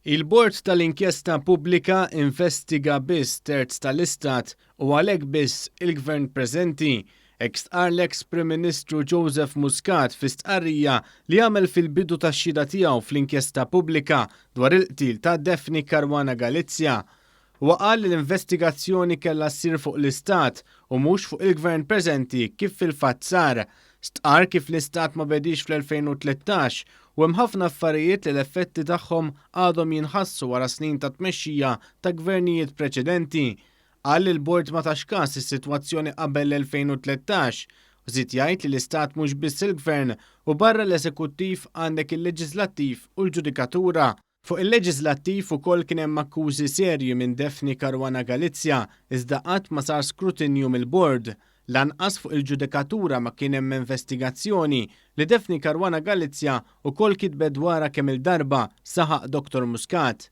Il-Bord tal-Inkjesta Pubblika investiga biss terz tal-Istat u għalhekk biss il-Gvern preżenti. Hekk stqarr l-eks Prim Ministru Joseph Muscat fi stqarrija li għamel fil-bidu tax-xhieda tiegħu fl-inkjesta pubblika dwar il-qtil ta' Daphne Caruana Galizia. Huwa qal li l-investigazzjoni kellha ssir fuq l-Istat u mhux fuq il-Gvern preżenti kif fil-fatt sar. Stqarr kif l-Istat ma bediex fl-2013 u hemm ħafna affarijiet li l-effetti tagħhom għadhom jinħassu wara snin ta' tmexxija ta' gvernijiet preċedenti. Qal li l-Bord ma tax kas is-sitwazzjoni qabel l-2013 u żied jgħid li l-Istat mhux biss il-Gvern u barra l-Eżekuttiv għandek il-Leġiżlattiv u l-Ġudikatura. Fuq il-leġiżlattiv ukoll kien hemm akkużi serji minn Daphne Caruana Galizia iżda qatt ma sar skrutinju mill-bord. Lanqas fuq il-ġudikatura ma kien hemm investigazzjoni, li Daphne Caruana Galizia ukoll kitbet dwarha kemm-il darba, saħaq Dottor Muscat.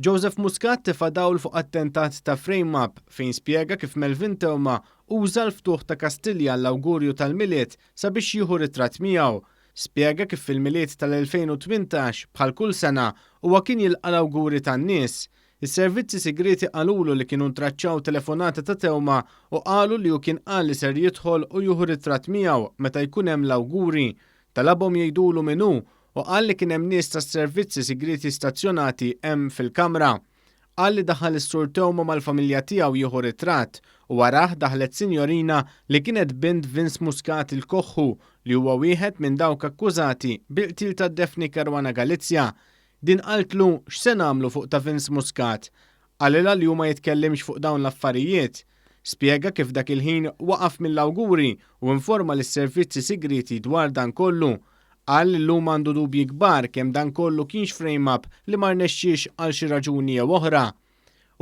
Joseph Muscat tefa' dawl fuq attentat ta' frame-up fejn spjega kif Melvin Theuma uża l-ftuħ ta' Kastilja għall-awgurju tal-Milied sabiex jieħu ritratt miegħu. Spjega kif fil-Milied tal-2018, bħal kull sena, huwa kien jilqa' l-awguri tan-nies. Is-servizzi sigrieti qalulu li kienu ntraċċaw telefonata ta' Theuma u qalu li hu kien qal li ser jidħol u jieħu ritratt miegħu meta jkun hemm l-awguri. Talabhom jgħidulu min hu u qal li kien hemm nies tas-servizzi sigrieti stazzjonati hemm fil-kamra. Qal li daħal is-Sur Theuma mal-familja tiegħu jieħu ritratt u warah daħlet sinjorina li kienet bint Vince Muscat il-Koħħu li huwa wieħed minn dawk akkużati bil-qtil ta' Daphne Caruana Galizia. Din qaltlu x'se nagħmlu fuq ta' Vince Muscat. Qalilha li hu ma jitkellimx fuq dawn l-affarijiet. Spjega kif dak il-ħin waqaf mill-awguri u informa lis-servizzi sigrieti dwar dan kollu. Qal li llum għandu dubji kbar kemm dan kollu kienx frame-up li ma rnexxiex għal xi raġuni jew oħra.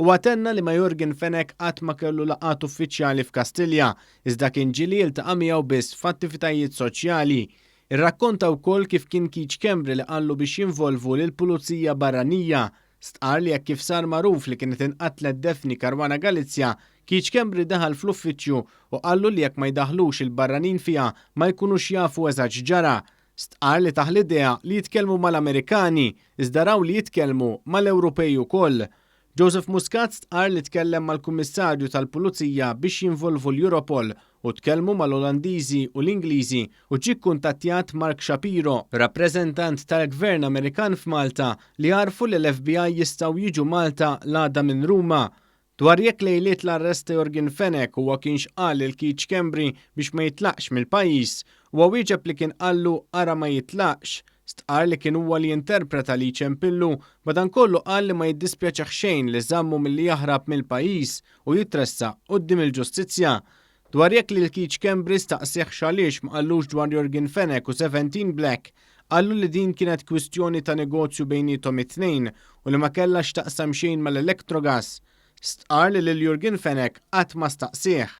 Huwa tenna li ma' Yorgen Fenech qatt ma kellu laqgħat uffiċjali f'Kastilja, iżda kien ġieli jiltaqa' miegħu biss f'attivitajiet soċjali. Irrakkonta wkoll kif kien Keith Schembri li qallu biex jinvolvu lill-pulizija barranija. Stqarr li hekk kif sar magħruf li kienet inqatlet Daphne Caruana Galizia, Keith Schembri daħal fl-uffiċċju u qallu li jekk ma jdaħħlux il-barranin fiha ma jkunux jafu eżatt x'ġara. Stqarr li tah l-idea li jitkellmu mal-Amerikani, iżda raw li jitkellmu mal-Ewropej ukoll. Joseph Muscat stqarr li tkellem mal-Kummissarju tal-Pulizija biex jinvolvu l-Europol u tkellmu mal-Olandiżi u l-Ingliżi u ġie kkuntattjat Mark Shapiro, rappreżentant tal-Gvern Amerikan f'Malta li għarrfu li l-FBI jistgħu jiġu Malta l-għada minn Ruma. Dwar jekk lejliet l-arrest ta' Yorgen Fenech huwa kienx qal lil Keith Schembri biex ma jitlaqx mill-pajjiż, huwa wieġeb li kien qallu ara ma jitlaqx. Stqarr li kien huwa li interpreta li jċempillu, madankollu qal li ma jiddispjaċih xejn li żammu milli jaħrab mill-pajjiż u jitressaq quddiem il-ġustizzja. Dwar jekk lil Keith Schembri staqsiehx għaliex ma qallux dwar Yorgen Fenech u 17 Black, qallu li din kienet kwistjoni ta' negozju bejniethom it-tnejn u li ma kellha x'taqsam xejn mal-Electrogas. Stqarr li lil Yorgen Fenech qatt ma staqsieh.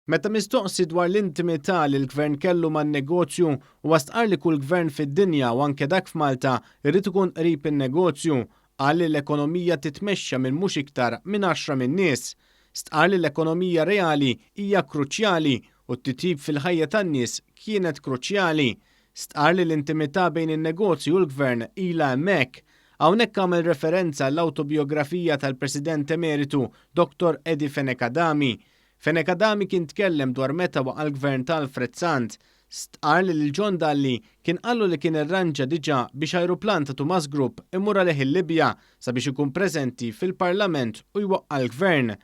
Meta mistoqsi dwar l-intimità li l-Gvern kellu man-negozju, huwa stqarr li kull gvern fid-dinja u anke dak f'Malta jrid ikun qrib in-negozju. Qal li l-ekonomija titmexxa minn mhux iktar minn għaxra min-nies. Stqarr li l-ekonomija reali hija kruċjali u t-titjib fil-ħajja tan-nies kienet kruċjali. Stqarr li l-intimità bejn in-negozju u l-Gvern ilha hemmhekk. Hawnhekk għamel referenza għall-awtobijografija tal-President Emeritu Dottor Eddie Fenech Adami. Fenech Adami kien tkellem dwar meta waqa' l-Gvern ta' Alfred Sant. Stqarr li lil John Dalli kien qallu li kien irranġa diġà biex ajruplan ta' Tumas Group imur għalih il-Libja sabiex ikun preżenti fil-Parlament u jwaqqa' l-Gvern.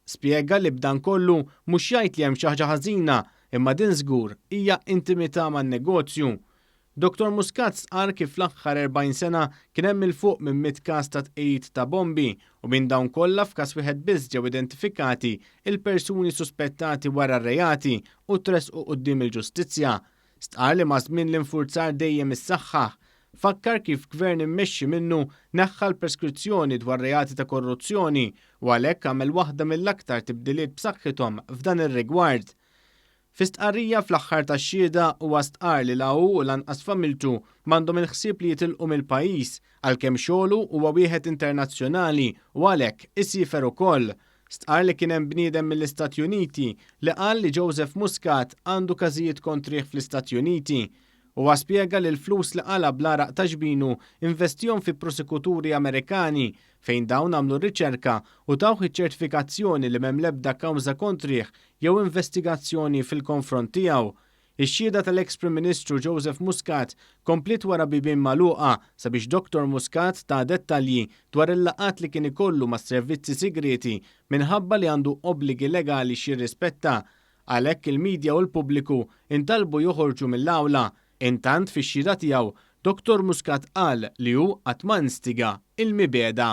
Spjega li b'dan kollu mhux jgħid li hemm xi ħaġa ħażina imma din żgur hija intimità man-negozju. Dottor Muscat stqarr kif fl-aħħar 40 sena kien hemm 'il fuq minn 100 każ ta' tqegħid ta' bombi u minn dawn kollha f'każ wieħed biss ġew identifikati il-persuni suspettati wara r-reati u tressqu quddiem il-ġustizzja. Stqarr li maż-żmien l-infurzar dejjem issaħħaħ. Fakkar kif Gvern immexxi minnu neħħa l-preskrizzjoni dwar reati ta' korruzzjoni u għalhekk għamel waħda mill-aktar tibdiliet b'saħħithom f'dan ir-rigward. Fi stqarrija fl-aħħar tax-xhieda huwa stqarr li la hu u lanqas familtu m'għandhom il-ħsieb li jitilqu mill-pajjiż għalkemm xogħlu huwa wieħed internazzjonali u għalhekk isiefer ukoll. Stqarr li kien hemm bniedem mill-Istati Uniti li qal li Joseph Muscat għandu każijiet kontrih fl-Istati Uniti. Huwa spjega li l-flus li qala' bl-għaraq ta' ġbinu investihom fi prosekuturi Amerikani fejn dawn għamlu riċerka u tawh iċ-ċertifikazzjoni li m'hemm l-ebda kawża kontrih jew investigazzjoni fil-konfront tiegħu. Ix-xhieda tal-ex Prim Ministru Joseph Muscat kompliet wara bibien magħluqa sabiex Dr. Muscat ta dettalji dwar il-laqgħat li kien ikollu mas-servizzi segreti minħabba li għandu obbligi legali x'jirrispetta. Għalhekk il-medja u l-pubbliku intalbu joħorġu mill-awla. Intant fix-xhieda tiegħu, Dr. Muscat qal li hu qatt ma instiga il-mibegħda.